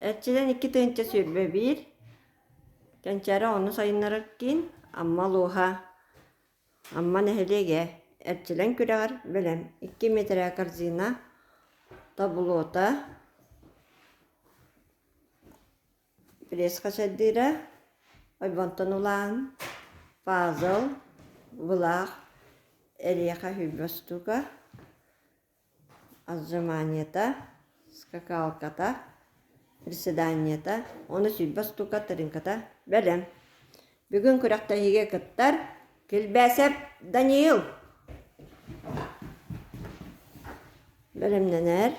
Эрчилэн 2021 Кэнчээри оҕону сайыннарар киин Амма улууһа Амма нэһилиэгэ Эрчилэн күрэҕэр бэлэм 2 миэтэрэ корзина таблота пресс хачайдыыра ойбонтон улаан пазл былаах эриэхэ сүүрбэ штука Отжиманиета, скакалката, приседаниета уонна 20 штука тырыыҥката бэлэм. Бүгүн күрэхтэһиигэ кыттар Килбээсэп Даниил бэлэмнэнэр.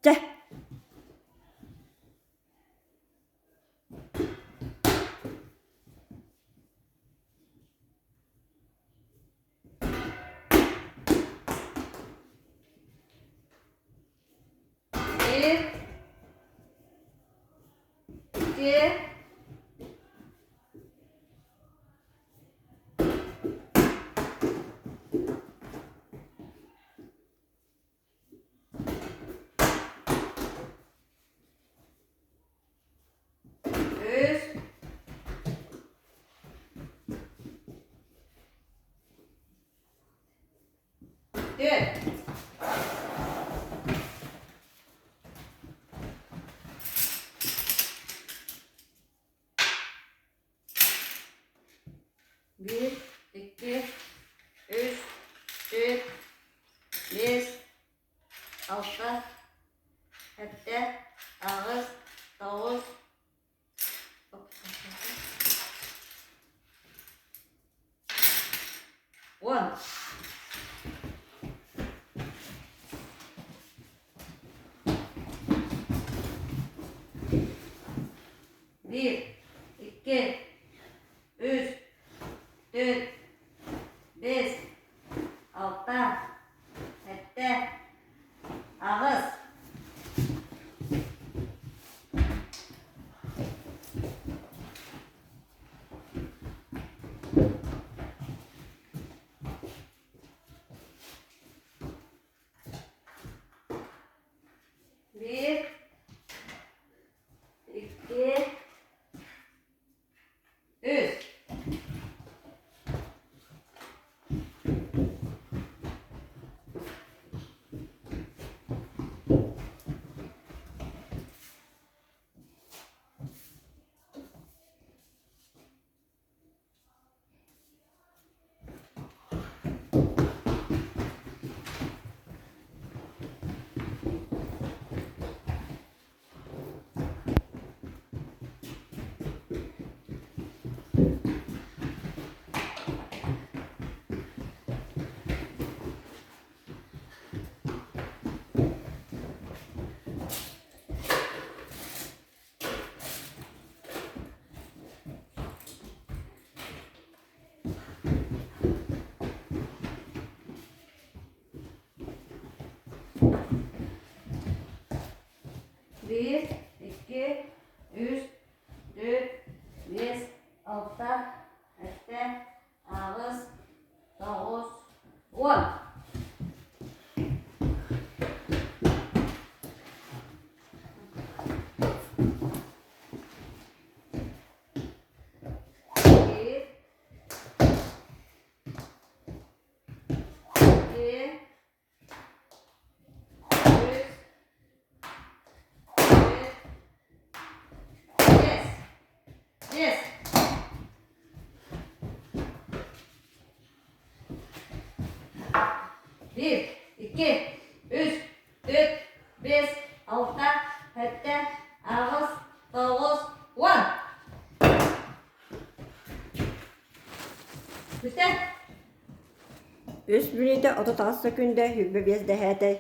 Чэ! Bir, iki, Үс. Түөрт. Биир, икки, үс, түөрт, биэс, алта, сэттэ, аҕыс, тоҕус, уон. Биир, икки, үс, түөрт, биэс, алта, сэттэ, аҕыс. Биир, икки, үс. Биир, икки, үс, түөрт, биэс, алта, сэттэ, аҕыс, тоҕус, уон. Биир, икки, үс, түөрт, биэс. Биэс. Биир, икки, үс, түөрт, биэс, алта, сэттэ, аҕыс, тоҕус, уон. Бүтэ. Үс мүнүүтэ 38 сөкүүндэ 25 дэһээтэй.